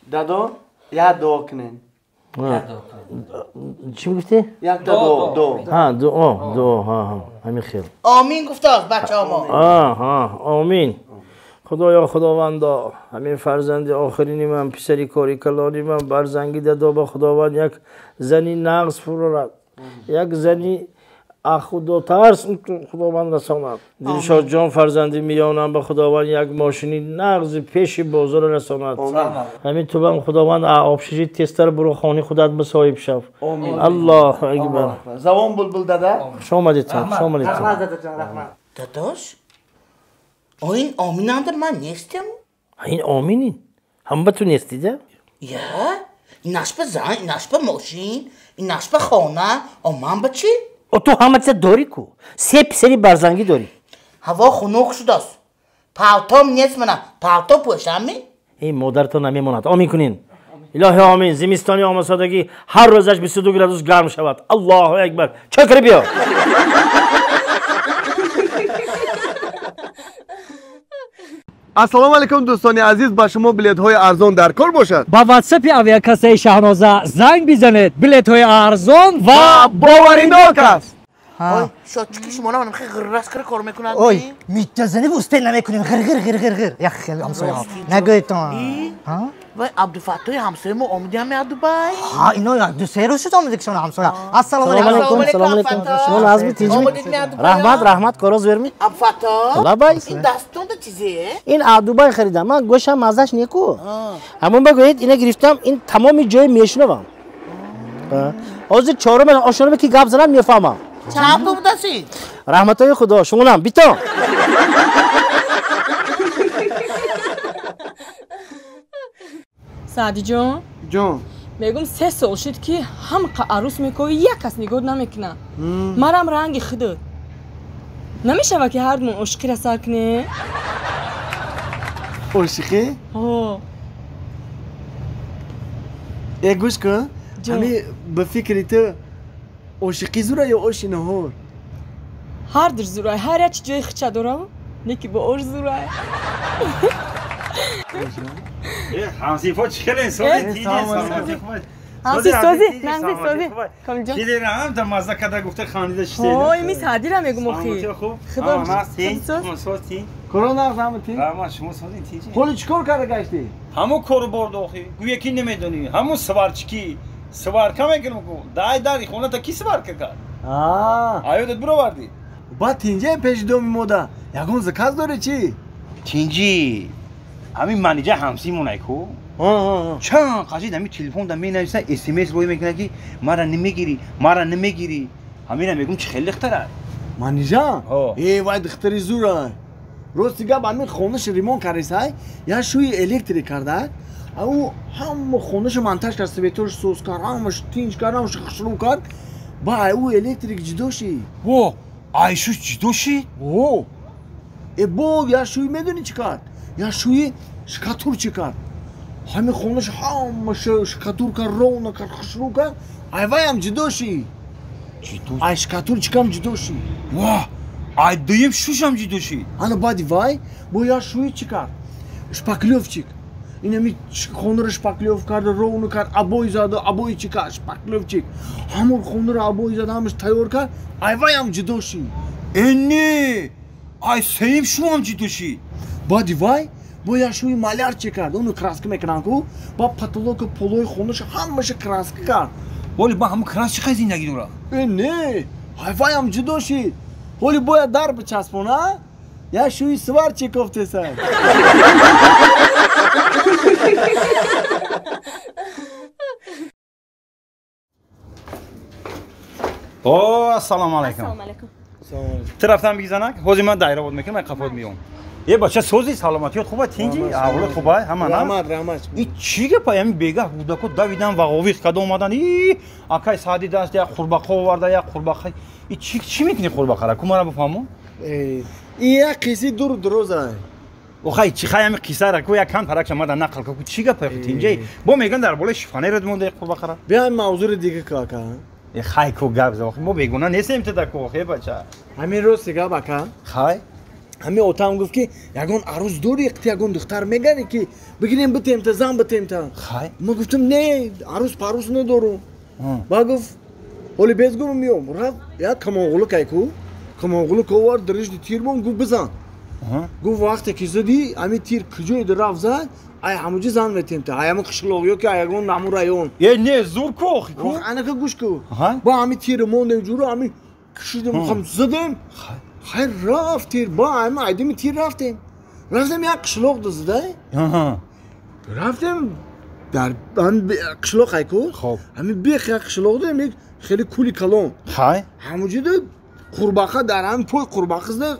Дадо, як дуо кунен. Чӣ мегуфтӣ? Якта дуо, дуо. Ҳа, дуо, дуо, ҳа, ҳа, ҳамин хел. Омин гуфтааст бачаҳо мо. Ҳа, омин. Худоё, Худовандо, ҳамин фарзанди охирини ман, писари кори калони ман, барзанги дадо ба Худованд як зани нағз фурорад. Як зани худотарс Худованд расонад. Дилшодҷон фарзанди миёнам ба Худованд як мошини нағзи пеши бозорро расонад. Ҳамин тубам Худованд обшижи тезтар буро хони худат ба соҳиб шав. Аллоҳу акбар. Завон булбул дада. Хуш омадедтон, хуш омадедтон. Дадош, ин оминанда ман нестам. Ин оминин. Ҳама ту нестида? Я, инаш ба зан, инаш ба мошин, инаш ба хона, о ман ба чӣ? О ту ҳама чиза дорӣ ку? Се писари барзангӣ дорӣ. Ҳаво хунук шудааст. Палтом нест мана, палто пӯшамми? Ин модарто намемонад. Омин кунин. Илоҳи омин. Зимистони омасодагӣ ҳар рӯзаш 22 градус гарм шавад. Аллоҳу акбар. Чой кара биё. Ассалому алайкум, дӯстони азиз, ба шумо билетҳои арзон дар кор бошад? Ба ватсапи авиакассаи Шаҳноза занг бизанед, билетҳои арзон ва боваринок аст. Ой, шотчики шуморо манам хеле ғиррас кара кор мекунад. Ой, митазанӣ успел намекунем. Ғир ғир ғир ғир ғир. Як хел ҳамсояҳо. Нагӯйтон. Ҳа? Вай, Абдуфаттои ҳамсояи мо омадиам я Дубай. Ҳа, ино як ду се рӯз шуд омадикшон ҳамсоя. Ассалому алайкум. Салому алайкум. Шумо назми тинҷми? Раҳмат, раҳмат, короз верми? Абдуфатто. Лабай. Ин дастонда чизе? Ин аз Дубай харидам. Ман гӯшам маззаш неку. Ҳамон бигӯед, ина гирифтам, ин тамоми ҷои мешунавам. Ҳозир чорум ошонаме ки гап занам мефаҳмам. Чанд пул будаси? Раҳматои Худо, шумонам бито. Саъдиҷон. Ҷон. Мегум, 3 сол шуд ки ҳамқа арӯс мекови, як кас нигоҳ намекунад. Марам ранги худат. Намешава ки ҳардумон ошиқиро сар кунем? Ошиқӣ? Ҳо. Э, гӯш кун. Ҳами ба фикри ту ошиқӣ зура ё оши наҳор? Ҳар душ зурай, ҳар як ҷои хича дорам, неки бо ош зурай. Ҳамсифо чӣ хеле инсони Ҳамси сози, нағзи сози. Комилҷон. Чизе ҳам да мазза када гуфта хандида шидед. Ой, ми Саъдира мегум охи. Худо соз ти. Коро нағз ҳама ти? Раҳмат, шумо созин ти чи? Ҳоли чӣ кор карда гаштӣ? Ҳамун кору борд охи. Гӯя ки намедонӣ, ҳамун сварчики. Сварка мекунам ку. Дай дари хоната ки сварка кард? Аёдат бировардӣ? Баъд тинҷае пеши доми мода. Ягон заказ дорӣ чӣ? Тинҷи. Ҳамин манижа ҳамсимонай ку. Чанд қашид ҳамин телефонда менависа, смс рӯй мекунад ки мара намегирӣ, мара намегирӣ. Ҳамина мегум, чӣ хеле духтара. Манижа? Э, вай духтари зурай. Рости гап, ҳамин хонаш ремонт кардисай, як шӯи электрик карда, ӯ ҳама хонаша монтаж кард, светош соз кард, ҳамаш тинҷ кард, ҳамаш хушрӯ кард. Ба ай ӯ электрик ҷудо шид. Во, ай шӯш ҷудо шид? О. Э, бо як шӯи медонӣ чӣ кард? Як шӯи шкатур чӣ кард? Ҳамин хонаш ҳамаша шкатур кард, ровно кард, хушрӯ кард, ай вайам ҷудо шид. Ай шкатурчикам ҷудо шид. Ва, ай дуюм шушам ҷудо шид. Ана баъди вай бо як шӯи чӣ кард? Шпаклёвчик. Инами хонаро шпаклёв кард, ровно кард, обои зада, обои чӣ кард? Шпаклёвчик. Ҳамон хонаро обои зада, ҳамаш тайёр кард, ай вайам ҷудо шид. Э не, ай сеюм шуам ҷудо шид. Баъди вай бо як шӯи маляр чӣ кард? Ону краска мекунанд ку, ба потолоку полои хонаша ҳамаша краска кард. Ҳоли ба ҳамун краска чӣ қадр зиндагӣ дорад? Э не, ай вайам ҷудо шид. Ҳоли бояд дар бичаспона, як шӯи сварчик кофтесай. О, ассалому алайкум. Ту рафтам бигизанак, ҳозир ман дайра бод мекунам, ай қафот меём. Е бача, сози, саломатиёт хуба, тинҷи, аҳволот хуба, ҳама на? Раҳмат, раҳмат. И чӣ гапа, ҳамин бегаҳ кӯдако давидан вағовиқ када омадан. И акай Саъди даст як қурбақа оварда, як қурбақа. И чӣ чӣ мекунӣ қурбақара? Ку мара бифаҳмон? Ин як қисси дуру дароза. Охай, чӣ хай ҳамин қиссара ку як кам паракша мада нақл ку, чӣ гапа тинҷаи? Бо мегӯянд дар болои шифонерат монда як қурбақара. Биё мавзури дига ку ака. Е хай ку гап за, мо бегуна нестем ту да ку, охе бача. Ҳамин рости гап ака. Хай. Ҳами отам гуфт ки ягон арӯз дорӣ, қити ягон духтар мегарӣ ки бигирем битем та, зан битем та. Ма гуфтам не, арӯз парӯз надорум. Ба гуфт ҳоли без гум миём. Рафт як камонғулук айку, камонғулук овард, дарижди тир бон, гуфт бизан. Гуфт вақте ки задӣ ҳами тир куҷое рафт зад, ай ҳамуҷи зан метем та, ай ҳамун қишлоқ ё ки ай ягон ҳамун район. Э не, зур ку охи ку. Анака гӯш ку. Ба ҳами тир мондем ҷуро, ҳами кушидем, ҳам задем. Хайр рафт тир, ба ҳами айдими тир рафтем. Рафтем як қишлоқ дазида. Рафтем дар қишлоқ айку. Ҳами бех як қишлоқ дем, як хеле кули калон. Ҳамуҷида қурбақа дар ҳами пой қурбақа зада,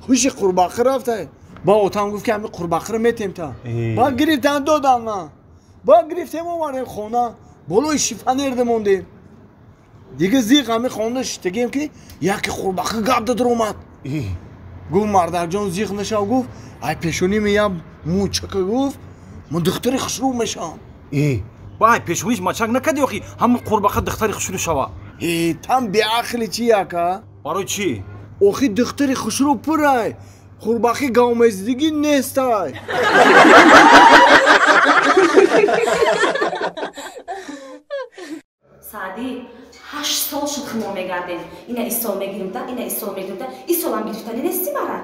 хуши қурбақа рафта. Ба отам гуфт ки ҳами қурбақаро метем та. Ба гирифтан додам ман. Ба гирифтем овардем хона, болои шифонерда мондем. Дига зиқ ҳами хона шиштагем ки яке қурбақа гап дад омад. Гуфт мардарҷон зиқ нашав, гуфт ай пешоним я мӯчака, гуфт ман духтари хушрӯ мешавам. Бай пешониш мачак накади охи ҳамун қурбақа духтари хушрӯ шава. Там беақли чи яка? Барои чӣ? Охи духтари хушрӯ пурай, қурбақи гавмезидагӣ нестай. Саъдӣ, 8 сол шуд химо мегардем. Ина исол мегирим та, ина исол мегирим та, исолам гирифтани нести мара.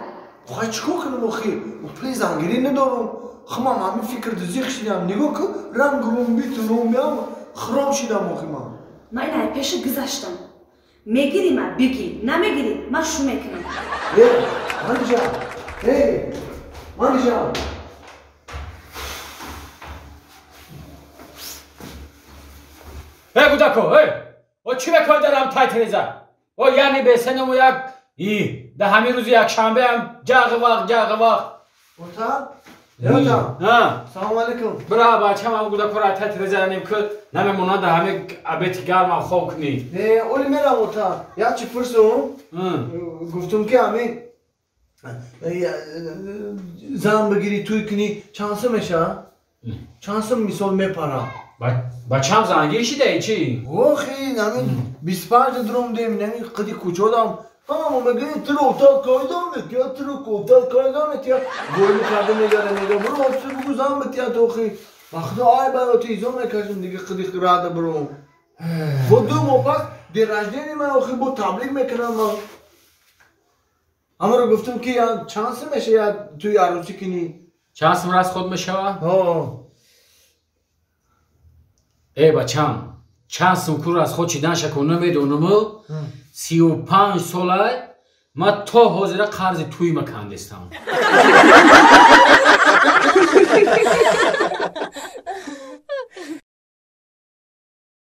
Хай чикор кунам охи? Пули зангирӣ надорам. Химам ҳамин фикр зиқ шидам. Нигоҳ кун, ранг румби тунумбиам хиром шидам охи ман. Ман ина пеши гузаштам. Мегирӣ ма бигӣ, намегирӣ ман шу мекунам. Э, Манижа, э, Манижа. Э, кудако, э! О чӣ мекунӣ дар ҳам тай тиреза? О яъне бесеному як и да ҳамин рӯзи якшанбеам ҷағи вақт, ҷағи вақт. Ота? Ота. Салом алейкум. Бира бачам ҳам кудакора тай тиреза нем ки намемонад да ҳамин абети гармам хоб кунӣ. Не, оли мерам ота. Як чӣ пурсум? Гуфтум ки ҳамин зан бигирӣ, тӯй кунӣ, чанд сум мешавад? Чанд сум мисол мепарад? Бачам зангир шидаи чӣ? Охи, ҳамин 25 дуром дем, ҳамин қиди кӯчодам. Ҳама мегӯянд тиро отал кайдам метия, тиро отал кайдам метия. Гӯйни карда мегара мега, буро отсу бугу зан бития тохи. Ба худо ай бароти изо мекашем дига қиди рада буром. Бо 2 моҳ пас день рождения ман охи бо таблик мекунам ман. Ҳамаро гуфтам ки чанд сум мешавад тӯи арӯсӣ кунӣ? Чанд сум расход мешавад? Э бачам, чанд сум кур аз худ чидан шаку намедонаму 35 сола ман то ҳозира қарзи тӯй макандестам.